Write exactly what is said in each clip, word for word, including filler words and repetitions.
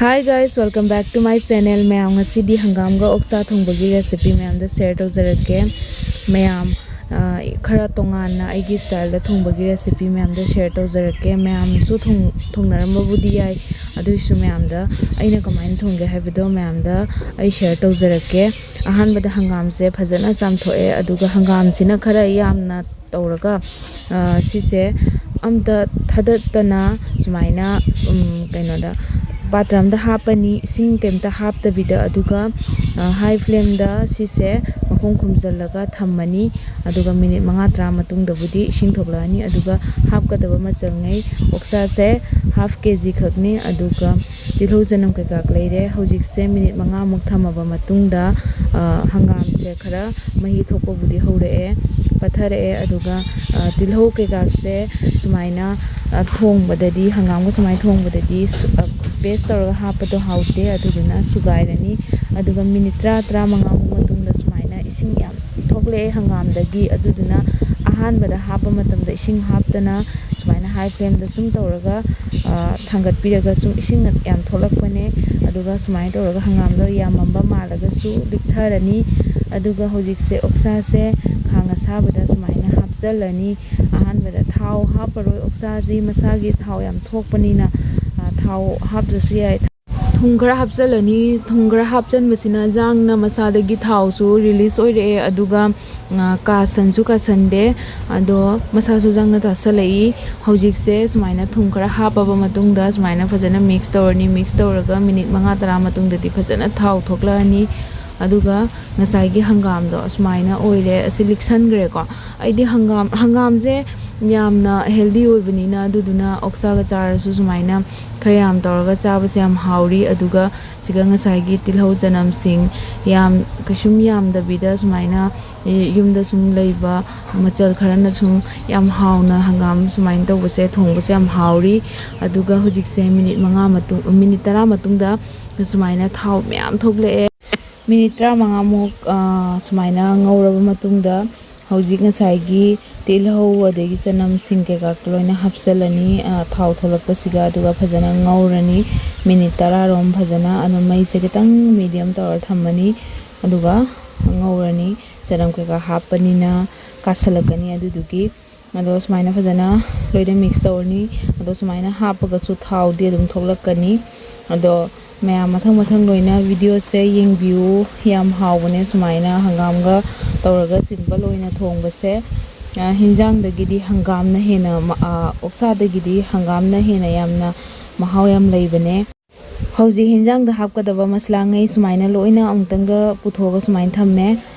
Hi guys, welcome back to my channel. ꯃꯌꯥꯝ, ꯉꯁꯤꯗꯤ ꯍꯪꯒꯥꯝꯒ ꯑꯣꯛꯁꯥ ꯊꯣꯡꯕꯒꯤ recipe ꯃꯌꯥꯝꯗ share ꯇꯧꯖꯔꯛꯀꯦ꯫ ꯃꯌꯥꯝ, ꯑ, ꯈꯔ ꯇꯣꯉꯥꯟꯅ ꯑꯩꯒꯤ styleꯗ ꯊꯣꯡꯕꯒꯤ recipe ꯃꯌꯥꯝꯗ share ꯇꯧꯖꯔꯛꯀꯦ꯫ ꯃꯌꯥꯝꯁꯨ ꯊꯣꯡ-, ꯊꯣꯡꯅꯔꯝꯕꯕꯨꯗꯤ ꯌꯥꯏ, ꯑꯗꯨꯏꯁꯨ ꯃꯌꯥꯝꯗ ꯑꯩꯅ ꯀꯃꯥꯏꯅ ꯊꯣꯡꯒꯦ ꯍꯥꯏꯕꯗꯣ ꯃꯌꯥꯝꯗ ꯑꯩ share ꯇꯧꯖꯔꯛꯀꯦ꯫ ꯑꯍꯥꯟꯕꯗ ꯍꯪꯒꯥꯝꯁꯦ ꯐꯖꯅ ꯆꯥꯝꯊꯣꯛꯑꯦ, ꯑꯗꯨꯒ ꯍꯪꯒꯥꯝꯁꯤꯅ ꯈꯔ ꯌꯥꯝꯅ ꯇꯧꯔꯒ, ꯑ, ꯁꯤꯁꯦ ꯑꯝꯇ ꯊꯥꯗꯠꯇꯅ ꯁꯨꯃꯥꯏꯅ, ꯎꯝ, ꯀꯩꯅꯣꯗ, ꯄꯥꯇ꯭ꯔ ꯑꯝꯗ ꯍꯥꯞꯄꯅꯤ, ꯏꯁꯤꯡ ꯀꯩꯝꯇ ꯍꯥꯞꯇꯕꯤꯗ꯫ ꯑꯗꯨꯒ, ꯑ, high flameꯗ ꯁꯤꯁꯦ ꯃꯈꯨꯝ ꯈꯨꯝꯖꯤꯜꯂꯒ ꯊꯝꯃꯅꯤ꯫ ꯑꯗꯨꯒ minute ꯃꯉꯥ ꯇꯔꯥ ꯃꯇꯨꯡꯗꯕꯨꯗꯤ ꯏꯁꯤꯡ ꯊꯣꯛꯂꯛꯑꯅꯤ꯫ ꯑꯗꯨꯒ ꯍꯥꯞꯀꯗꯕ ꯃꯆꯜꯉꯩ: ꯑꯣꯛꯁꯥꯁꯦ half K G ꯈꯛꯅꯤ꯫ ꯑꯗꯨꯒ ꯇꯤꯜꯍꯧ ꯆꯅꯝ ꯀꯩꯀꯥ ꯂꯩꯔꯦ꯫ ꯍꯧꯖꯤꯛꯁꯦ minute ꯃꯉꯥꯃꯨꯛ ꯊꯝꯃꯕ ꯃꯇꯨꯡꯗ, ꯑ, ꯍꯪꯒꯥꯝꯁꯦ ꯈꯔ ꯃꯍꯤ ꯊꯣꯛꯄꯕꯨꯗꯤ ꯍꯧꯔꯛꯑꯦ, ꯄꯠꯊꯔꯛꯑꯦ꯫ ꯑꯗꯨꯒ, ꯑ, ꯇꯤꯜꯍꯧ ꯀꯩꯀꯥꯁꯦ ꯁꯨꯃꯥꯏꯅ, ꯑ, ꯊꯣꯡꯕꯗꯗꯤ, ꯍꯪꯒꯥꯝꯒ ꯁꯨꯃꯥꯏꯅ ꯊꯣꯡꯕꯗꯗꯤ ꯁꯨ-, ꯑ, paste ꯇꯧꯔꯒ ꯍꯥꯞꯄꯗꯣ ꯍꯥꯎꯇꯦ꯫ ꯑꯗꯨꯗꯨꯅ ꯁꯨꯒꯥꯏꯔꯅꯤ꯫ ꯑꯗꯨꯒ minute ꯇꯔꯥ, ꯇꯔꯥꯃꯉꯥꯃꯨꯛ ꯃꯇꯨꯡꯗ ꯁꯨꯃꯥꯏꯅ ꯏꯁꯤꯡ ꯌꯥꯝ ꯊꯣꯛꯂꯛꯑꯦ ꯍꯪꯒꯥꯝꯗꯒꯤ꯫ ꯑꯗꯨꯗꯨꯅ ꯑꯍꯥꯟꯕꯗ ꯍꯥꯞꯄ ꯃꯇꯝꯗ ꯏꯁꯤꯡ ꯍꯥꯞꯇꯅ ꯁꯨꯃꯥꯏꯅ high flameꯗ ꯁꯨꯝ ꯇꯧꯔꯒ, ꯑ, ꯊꯥꯡꯒꯠꯄꯤꯔꯒ ꯁꯨꯝ ꯏꯁꯤꯡ ꯌꯥꯝ ꯊꯣꯛꯂꯛꯄꯅꯦ꯫ ꯑꯗꯨꯒ ꯁꯨꯃꯥꯏꯅ ꯇꯧꯔꯒ ꯍꯪꯒꯥꯝꯗꯣ ꯌꯥꯝꯃꯝꯕ ꯃꯥꯜꯂꯒꯁꯨ ꯂꯤꯛꯊꯔꯅꯤ꯫ ꯑꯗꯨꯒ ꯍꯧꯖꯤꯛꯁꯦ ꯑꯣꯛꯁꯥꯁꯦ ꯈꯥꯡ ꯑꯁꯥꯕꯗ ꯁꯨꯃꯥꯏꯅ ꯍꯥꯞꯆꯜꯂꯅꯤ꯫ ꯑꯍꯥꯟꯕꯗ ꯊꯥꯎ ꯍꯥꯞꯄꯔꯣꯏ, ꯑꯣꯛꯁꯥꯗꯤ ꯃꯁꯥꯒꯤ ꯊꯥꯎ ꯌꯥꯝ ꯊꯣꯛꯄꯅꯤꯅ, ꯑ, ꯊꯥꯎ ꯍꯥꯞꯇ꯭ꯔꯁꯨ ꯌꯥꯏ꯫ ꯊꯨꯝ ꯈꯔ ꯍꯥꯞꯆꯜꯂꯅꯤ꯫ ꯊꯨꯝ ꯈꯔ ꯍꯥꯞꯆꯟꯕꯁꯤꯅ ꯌꯥꯡꯅ ꯃꯁꯥꯗꯒꯤ ꯊꯥꯎꯁꯨ release ꯑꯣꯏꯔꯛꯑꯦ, ꯑꯗꯨꯒ, ꯑ, ꯀꯥꯁꯟꯁꯨ ꯀꯥꯁꯟꯗꯦ꯫ ꯑꯗꯣ ꯃꯁꯥꯁꯨ ꯌꯥꯡꯅ ꯇꯥꯁꯜꯂꯛꯏ꯫ ꯍꯧꯖꯤꯛꯁꯦ ꯁꯨꯃꯥꯏꯅ ꯊꯨꯝ ꯈꯔ ꯍꯥꯞꯄꯕ ꯃꯇꯨꯡꯗ ꯁꯨꯃꯥꯏꯅ ꯐꯖꯅ mix ꯇꯧꯔꯅꯤ꯫ Mix ꯇꯧꯔꯒ minute ꯃꯉꯥ ꯇꯔꯥ ꯃꯇꯨꯡꯗꯗꯤ ꯐꯖꯅ ꯊꯥꯎ ꯊꯣꯛꯂꯛꯑꯅꯤ꯫ ꯑꯗꯨꯒ ꯉꯁꯥꯏꯒꯤ ꯍꯪꯒꯥꯝꯗꯣ ꯑꯁꯨꯃꯥꯏꯅ ꯑꯣꯏꯔꯦ꯫ ꯑꯁꯤ ꯂꯤꯛꯁꯟꯈ꯭ꯔꯦꯀꯣ꯫ ꯑꯩꯗꯤ ꯍꯪꯒꯥꯝ, ꯍꯪꯒꯥꯝꯁꯦ ꯌꯥꯝꯅ healthy ꯑꯣꯏꯕꯅꯤꯅ, ꯑꯗꯨꯗꯨꯅ ꯑꯣꯛꯁꯥꯒ ꯆꯥꯔꯁꯨ ꯁꯨꯃꯥꯏꯅ ꯈꯔ ꯌꯥꯝ ꯇꯧꯔꯒ ꯆꯥꯕꯁꯦ ꯌꯥꯝ ꯍꯥꯎꯔꯤ꯫ ꯑꯗꯨꯒ ꯁꯤꯒ ꯉꯁꯥꯏꯒꯤ ꯇꯤꯜꯍꯧ ꯆꯅꯝꯁꯤꯡ ꯌꯥꯝ, ꯀꯩꯁꯨꯝ ꯌꯥꯝꯗꯕꯤꯗ ꯁꯨꯃꯥꯏꯅ ꯌꯨꯝꯗ ꯁꯨꯝ ꯂꯩꯕ ꯃꯆꯜ ꯈꯔꯅ ꯁꯨꯝ ꯌꯥꯝ ꯍꯥꯎꯅ ꯍꯪꯒꯥꯝ ꯁꯨꯃꯥꯏꯅ ꯇꯧꯕꯁꯦ, ꯊꯣꯡꯕꯁꯦ ꯌꯥꯝ ꯍꯥꯎꯔꯤ꯫ ꯑꯗꯨꯒ ꯍꯧꯖꯤꯛꯁꯦ minute ꯃꯉꯥ ꯃꯇꯨꯡ, minute ꯇꯔꯥ ꯃꯇꯨꯡꯗ ꯁꯨꯃꯥꯏꯅ ꯊꯥꯎ ꯃꯌꯥꯝ ꯊꯣꯛꯂꯛꯑꯦ꯫ Minute ꯇꯔꯥꯃꯉꯥꯃꯨꯛ, ꯑ, ꯁꯨꯃꯥꯏꯅ ꯉꯧꯔꯕ ꯃꯇꯨꯡꯗ ꯍꯧꯖꯤꯛ ꯉꯁꯥꯏꯒꯤ ꯇꯤꯜꯍꯧ ꯑꯗꯒꯤ ꯆꯅꯝꯁꯤꯡ ꯀꯩꯀꯥ ꯂꯣꯏꯅ ꯍꯥꯞꯆꯤꯜꯂꯅꯤ, ꯑ, ꯊꯥꯎ ꯊꯣꯛꯂꯛꯄꯁꯤꯒ, ꯑꯗꯨꯒ ꯐꯖꯅ ꯉꯧꯔꯅꯤ꯫ ꯃꯤꯅꯤꯠ ꯇꯔꯥꯔꯣꯝ ꯐꯖꯅ ꯑꯗꯨꯝ ꯃꯩꯁꯦ ꯈꯤꯇꯪ ꯃꯤꯗꯤꯌꯝ ꯇꯧꯔ ꯊꯝꯃꯅꯤ꯫ ꯑꯗꯨꯒ ꯉꯧꯔꯅꯤ꯫ ꯆꯅꯝ ꯀꯩꯀꯥ ꯍꯥꯞꯄꯅꯤꯅ ꯀꯥꯁꯜꯂꯛꯀꯅꯤ꯫ ꯑꯗꯨꯗꯨꯒꯤ ꯑꯗꯣ ꯁꯨꯃꯥꯏꯅ ꯐꯖꯅ ꯂꯣꯏꯅ ꯃꯤꯛꯁ ꯇꯧꯔꯅꯤ꯫ ꯑꯗꯣ ꯁꯨꯃꯥꯏꯅ ꯍꯥꯞꯄꯒꯁꯨ ꯊꯥꯎꯗꯤ ꯑꯗꯨꯝ ꯊꯣꯛꯂꯛꯀꯅꯤ꯫ ꯑꯗꯣ ꯃꯌꯥꯝ ꯃꯊꯪ ꯃꯊꯪ ꯂꯣꯏꯅ ꯚꯤꯗꯤꯑꯣꯁꯦ ꯌꯦꯡꯕꯤꯌꯨ꯫ ꯌꯥꯝ ꯍꯥꯎꯕꯅꯦ ꯁꯨꯃꯥꯏꯅ ꯍꯪꯒꯥꯝꯒ ꯇꯧꯔꯒ ꯁꯤꯝꯄꯜ ꯑꯣꯏꯅ ꯊꯣꯡꯕꯁꯦ꯫ ꯑ, ꯍꯤꯟꯖꯥꯡꯗꯒꯤꯗꯤ ꯍꯪꯒꯥꯝꯅ ꯍꯦꯟꯅ ꯃ-, ꯑ, ꯑꯣꯛꯁꯥꯗꯒꯤꯗꯤ ꯍꯪꯒꯥꯝꯅ ꯍꯦꯟꯅ ꯌꯥꯝꯅ ꯃꯍꯥꯎ ꯌꯥꯝ ꯂꯩꯕꯅꯦ꯫ ꯍꯧꯖꯤꯛ ꯍꯤꯟꯖꯥꯡꯗ ꯍꯥꯞꯀꯗꯕ ꯃꯁꯂꯥꯉꯩ ꯁꯨꯃꯥꯏꯅ ꯂꯣꯏꯅ ꯑꯃꯨꯛꯇꯪꯒ ꯄꯨꯊꯣꯛꯑꯒ ꯁꯨꯃꯥꯏꯅ ꯊꯝꯃꯦ꯫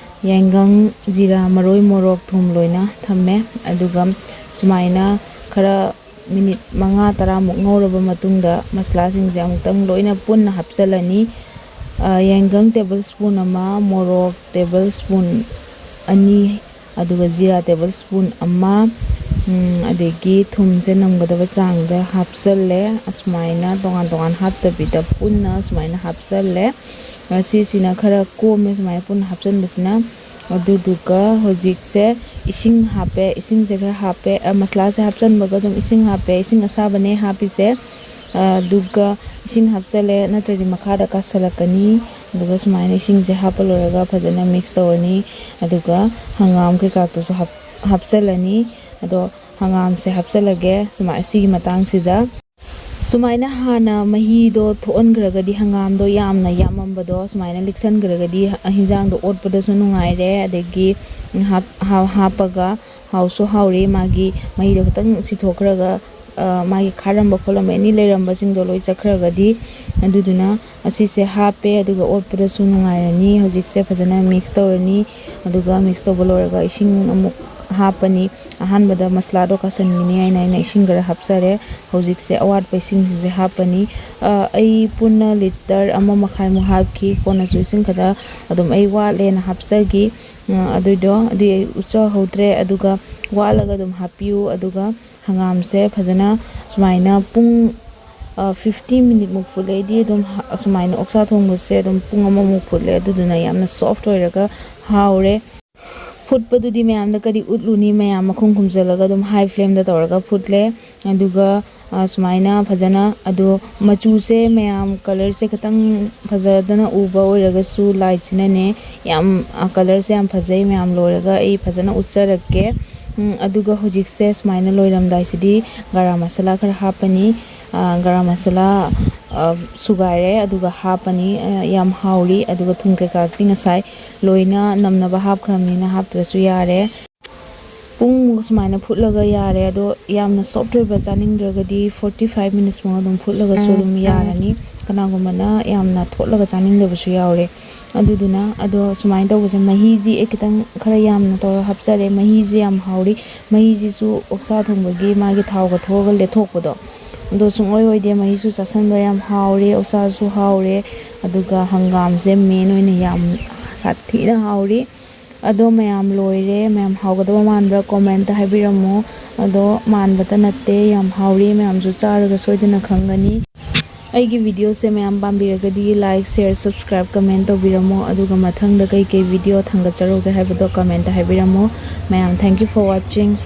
ꯌꯥꯏꯉꯪ, ꯖꯤꯔꯥ, ꯃꯔꯣꯏ, ꯃꯣꯔꯣꯛ, ꯊꯨꯝ ꯂꯣꯏꯅ ꯊꯝꯃꯦ꯫ ꯑꯗꯨꯒ ꯁꯨꯃꯥꯏꯅ ꯈꯔ ꯃꯤꯅꯤꯠ ꯃꯉꯥ ꯇꯔꯥꯃꯨꯛ ꯉꯧꯔꯕ ꯃꯇꯨꯡꯗ ꯃꯁꯂꯥꯁꯤꯡꯁꯦ ꯑꯃꯨꯛꯇꯪ ꯂꯣꯏꯅ ꯄꯨꯟꯅ ꯍꯥꯞꯆꯤꯜꯂꯅꯤ꯫ ꯑ, ꯌꯥꯏꯉꯪ ꯇꯦꯕꯜ ꯁ꯭ꯄꯨꯟ ꯑꯃ, ꯃꯣꯔꯣꯛ ꯇꯦꯕꯜ ꯁ꯭ꯄꯨꯟ ꯑꯅꯤ, ꯑꯗꯨꯒ ꯖꯤꯔꯥ ꯇꯦꯕꯜ ꯁ꯭ꯄꯨꯟ ꯑꯃ, ꯎꯝ, ꯑꯗꯒꯤ ꯊꯨꯝꯁꯦ ꯅꯝꯒꯗꯕ ꯆꯥꯡꯗ ꯍꯥꯞꯆꯜꯂꯦ꯫ ꯑꯁꯨꯃꯥꯏꯅ ꯇꯣꯉꯥꯟ ꯇꯣꯉꯥꯟ ꯍꯥꯞꯇꯕꯤꯗ ꯄꯨꯟꯅ ꯁꯨꯃꯥꯏꯅ ꯍꯥꯞꯆꯜꯂꯦ꯫ ꯑ, ꯁꯤꯁꯤꯅ ꯈꯔ ꯀꯣꯝꯃꯦ ꯁꯨꯃꯥꯏꯅ ꯄꯨꯟꯅ ꯍꯥꯞꯆꯟꯕꯁꯤꯅ꯫ ꯑꯗꯨꯗꯨꯒ ꯍꯧꯖꯤꯛꯁꯦ ꯏꯁꯤꯡ ꯍꯥꯞꯄꯦ, ꯏꯁꯤꯡꯁꯦ ꯈꯔ ꯍꯥꯞꯄꯦ꯫ ꯑ, ꯃꯁꯂꯥꯁꯦ ꯍꯥꯞꯆꯟꯕꯒ ꯑꯗꯨꯝ ꯏꯁꯤꯡ ꯍꯥꯞꯄꯦ, ꯏꯁꯤꯡ ꯑꯁꯥꯕꯅꯦ ꯍꯥꯞꯄꯤꯁꯦ꯫ ꯑ, ꯑꯗꯨꯒ ꯏꯁꯤꯡ ꯍꯥꯞꯆꯜꯂꯦ, ꯅꯠꯇ꯭ꯔꯗꯤ ꯃꯈꯥꯗ ꯀꯥꯁꯜꯂꯛꯀꯅꯤ꯫ ꯑꯗꯨꯒ ꯁꯨꯃꯥꯏꯅ ꯏꯁꯤꯡꯁꯦ ꯍꯥꯞꯄ ꯂꯣꯏꯔꯒ ꯐꯖꯅ ꯃꯤꯛꯁ ꯇꯧꯔꯅꯤ꯫ ꯑꯗꯨꯒ ꯍꯪꯒꯥꯝ ꯀꯩꯀꯥꯗꯨꯁꯨ ꯍꯥꯞ-, ꯍꯥꯞꯆꯜꯂꯅꯤ꯫ ꯑꯗꯣ ꯍꯪꯒꯥꯝꯁꯦ ꯍꯥꯞꯆꯜꯂꯒꯦ ꯁꯨꯃꯥꯏ-, ꯁꯤꯒꯤ ꯃꯇꯥꯡꯁꯤꯗ꯫ ꯁꯨꯃꯥꯏꯅ ꯍꯥꯟꯅ ꯃꯍꯤꯗꯣ ꯊꯣꯛꯍꯟꯈ꯭ꯔꯒꯗꯤ ꯍꯪꯒꯥꯝꯗꯣ ꯌꯥꯝꯅ ꯌꯥꯝꯃꯝꯕꯗꯣ ꯁꯨꯃꯥꯏꯅ ꯂꯤꯛꯁꯟꯈ꯭ꯔꯒꯗꯤ ꯍꯤꯟꯖꯥꯡꯗꯣ ꯑꯣꯠꯄꯗꯁꯨ ꯅꯨꯡꯉꯥꯏꯔꯦ, ꯑꯗꯒꯤ ꯍꯥꯞ-, ꯍꯥ-, ꯍꯥꯞꯄꯒ ꯍꯥꯎꯁꯨ ꯍꯥꯎꯔꯦ꯫ ꯃꯥꯒꯤ ꯃꯍꯤꯗꯣ ꯈꯤꯇꯪ ꯁꯤꯊꯣꯛꯈ꯭ꯔꯒ, ꯑ, ꯃꯥꯒꯤ ꯈꯥꯔꯝꯕ ꯈꯣꯠꯂꯝꯕ ꯑꯦꯅꯤ ꯂꯩꯔꯝꯕꯁꯤꯡꯗꯣ ꯂꯣꯏ ꯆꯠꯈ꯭ꯔꯒꯗꯤ꯫ ꯑꯗꯨꯗꯨꯅ ꯑꯁꯤꯁꯦ ꯍꯥꯞꯄꯦ, ꯑꯗꯨꯒ ꯑꯣꯠꯄꯗꯁꯨ ꯅꯨꯡꯉꯥꯏꯔꯅꯤ꯫ ꯍꯧꯖꯤꯛꯁꯦ ꯐꯖꯅ ꯃꯤꯛꯁ ꯇꯧꯔꯅꯤ꯫ ꯑꯗꯨꯒ ꯃꯤꯛꯁ ꯇꯧꯕ ꯂꯣꯏꯔꯒ ꯏꯁꯤꯡ ꯑꯃꯨꯛ ꯍꯥꯞꯄꯅꯤ꯫ ꯑꯍꯥꯟꯕꯗ ꯃꯁꯂꯥꯗꯣ ꯀꯥꯁꯟꯈꯤꯅꯤ ꯍꯥꯏꯅ ꯑꯩꯅ ꯏꯁꯤꯡ ꯈꯔ ꯍꯥꯞꯆꯔꯦ꯫ ꯍꯧꯖꯤꯛꯁꯦ ꯑꯋꯥꯠꯄ ꯏꯁꯤꯡꯁꯤꯡꯁꯦ ꯍꯥꯞꯄꯅꯤ꯫ ꯑ, ꯑꯩ ꯄꯨꯟꯅ ꯂꯤꯇꯔ ꯑꯃ ꯃꯈꯥꯏꯃꯨꯛ ꯍꯥꯞꯈꯤ꯫ ꯀꯣꯟꯅꯁꯨ ꯏꯁꯤꯡ ꯈꯔ ꯑꯗꯨꯝ ꯑꯩ ꯋꯥꯠꯂꯦꯅ ꯍꯥꯞꯆꯈꯤ꯫ ꯑ, ꯑꯗꯨꯏꯗꯣ, ꯑꯗꯨꯏ ꯑꯩ ꯎꯠꯆꯍꯧꯗ꯭ꯔꯦ꯫ ꯑꯗꯨꯒ ꯋꯥꯠꯂꯒ ꯑꯗꯨꯝ ꯍꯥꯞꯄꯤꯌꯨ꯫ ꯑꯗꯨꯒ ꯍꯪꯒꯥꯝꯁꯦ ꯐꯖꯅ ꯁꯨꯃꯥꯏꯅ ꯄꯨꯡ, ꯑ, ꯐꯤꯐꯇꯤ ꯃꯤꯅꯤꯠꯃꯨꯛ ꯐꯨꯠꯂꯦ꯫ ꯑꯩꯗꯤ ꯑꯗꯨꯝ ꯍ-, ꯁꯨꯃꯥꯏꯅ ꯑꯣꯛꯁꯥ ꯊꯣꯡꯕꯁꯦ ꯑꯗꯨꯝ ꯄꯨꯡ ꯑꯃꯃꯨꯛ ꯐꯨꯠꯂꯦ꯫ ꯑꯗꯨꯗꯨꯅ ꯌꯥꯝꯅ ꯁꯣꯐ ꯑꯣꯏꯔꯒ ꯍꯥꯎꯔꯦ꯫ ꯐꯨꯠꯄꯗꯨꯗꯤ ꯃꯌꯥꯝꯗ ꯀꯔꯤ ꯎꯠꯂꯨꯅꯤ, ꯃꯌꯥꯝ ꯃꯈꯨꯝ ꯈꯨꯝꯖꯤꯜꯂꯒ ꯑꯗꯨꯝ high flameꯗ ꯇꯧꯔꯒ ꯐꯨꯠꯂꯦ꯫ ꯑꯗꯨꯒ ꯑ, ꯁꯨꯃꯥꯏꯅ ꯐꯖꯅ, ꯑꯗꯣ ꯃꯆꯨꯁꯦ ꯃꯌꯥꯝ, colourꯁꯦ ꯈꯤꯇꯪ ꯐꯖꯗꯅ ꯎꯕ ꯑꯣꯏꯔꯒꯁꯨ, lightꯁꯤꯅꯅꯦ ꯌꯥꯝ, ꯑ, colourꯁꯦ ꯌꯥꯝ ꯐꯖꯩ꯫ ꯃꯌꯥꯝ ꯂꯣꯏꯔꯒ ꯑꯩ ꯐꯖꯅ ꯎꯠꯆꯔꯛꯀꯦ꯫ ꯎꯝ, ꯑꯗꯨꯒ ꯍꯧꯖꯤꯛꯁꯦ ꯁꯨꯃꯥꯏꯅ ꯂꯣꯏꯔꯝꯗꯥꯏꯁꯤꯗꯤ ꯒꯔꯝ ꯃꯁꯥꯂꯥ ꯈꯔ ꯍꯥꯞꯄꯅꯤ꯫ ꯑ, ꯒꯔꯝ ꯃꯁꯥꯂꯥ, ꯑ, ꯁꯨꯒꯥꯏꯔꯦ, ꯑꯗꯨꯒ ꯍꯥꯞꯄꯅꯤ꯫ ꯑ, ꯌꯥꯝ ꯍꯥꯎꯔꯤ꯫ ꯑꯗꯨꯒ ꯊꯨꯝ ꯀꯩꯀꯥꯗꯤ ꯉꯁꯥꯏ ꯂꯣꯏꯅ ꯅꯝꯅꯕ ꯍꯥꯞꯈ꯭ꯔꯕꯅꯤꯅ ꯍꯥꯞꯇ꯭ꯔꯁꯨ ꯌꯥꯔꯦ꯫ ꯄꯨꯡꯃꯨꯛ ꯁꯨꯃꯥꯏꯅ ꯐꯨꯠꯂꯒ ꯌꯥꯔꯦ꯫ ꯑꯗꯣ ꯌꯥꯝꯅ soft ꯑꯣꯏꯕ ꯆꯥꯅꯤꯡꯗ꯭ꯔꯒꯗꯤ forty five minutesꯃꯨꯛ ꯑꯗꯨꯝ ꯐꯨꯠꯂꯒꯁꯨ ꯑꯗꯨꯝ ꯌꯥꯔꯅꯤ꯫ ꯀꯅꯥꯒꯨꯝꯕꯅ ꯌꯥꯝꯅ ꯊꯣꯠꯂꯒ ꯆꯥꯅꯤꯡꯗꯕꯁꯨ ꯌꯥꯎꯔꯦ꯫ ꯑꯗꯨꯗꯨꯅ, ꯑꯗꯣ ꯁꯨꯃꯥꯏꯅ ꯇꯧꯕꯁꯦ, ꯃꯍꯤꯗꯤ ꯑꯩ ꯈꯤꯇꯪ ꯈꯔ ꯌꯥꯝꯅ ꯇꯧꯔꯒ ꯍꯥꯞꯆꯔꯦ꯫ ꯃꯍꯤꯁꯦ ꯌꯥꯝ ꯍꯥꯎꯔꯤ꯫ ꯃꯍꯤꯁꯤꯁꯨ ꯑꯣꯛꯁꯥ ꯊꯣꯡꯕꯒꯤ ꯃꯥꯒꯤ ꯊꯥꯎꯒ ꯊꯣꯛꯑꯒ ꯂꯦꯊꯣꯛꯄꯗꯣ, ꯑꯗꯣ ꯁꯨꯡꯑꯣꯏ ꯑꯣꯏꯗꯦ꯫ ꯃꯍꯤꯁꯨ ꯆꯥꯁꯟꯕ ꯌꯥꯝ ꯍꯥꯎꯔꯦ, ꯑꯣꯛꯁꯥꯁꯨ ꯍꯥꯎꯔꯦ, ꯑꯗꯨꯒ ꯍꯪꯒꯥꯝꯁꯦ main ꯑꯣꯏꯅ ꯌꯥꯝ ꯁꯥꯊꯤꯅ ꯍꯥꯎꯔꯤ꯫ ꯑꯗꯣ ꯃꯌꯥꯝ ꯂꯣꯏꯔꯦ꯫ ꯃꯌꯥꯝ ꯍꯥꯎꯒꯗꯕ ꯃꯥꯟꯕ꯭ꯔꯥ? Commentꯇ ꯍꯥꯏꯕꯤꯔꯝꯃꯣ꯫ ꯑꯗꯣ ꯃꯥꯟꯕꯇ ꯅꯠꯇꯦ, ꯌꯥꯝ ꯍꯥꯎꯔꯤ꯫ ꯃꯌꯥꯝꯁꯨ ꯆꯥꯔꯒ ꯁꯣꯏꯗꯅ ꯈꯪꯒꯅꯤ꯫ ꯑꯩꯒꯤ videoꯁꯦ ꯃꯌꯥꯝ ꯄꯥꯝꯕꯤꯔꯒꯗꯤ like, share, subscribe, comment ꯇꯧꯕꯤꯔꯝꯃꯣ꯫ ꯑꯗꯨꯒ ꯃꯊꯪꯗ ꯀꯩꯀꯩ video ꯊꯥꯡꯒꯠꯆꯔꯛꯎꯒꯦ ꯍꯥꯏꯕꯗꯣ commentꯇ ꯍꯥꯏꯕꯤꯔꯝꯃꯣ꯫ ꯃꯌꯥꯝ, thank you for watching꯫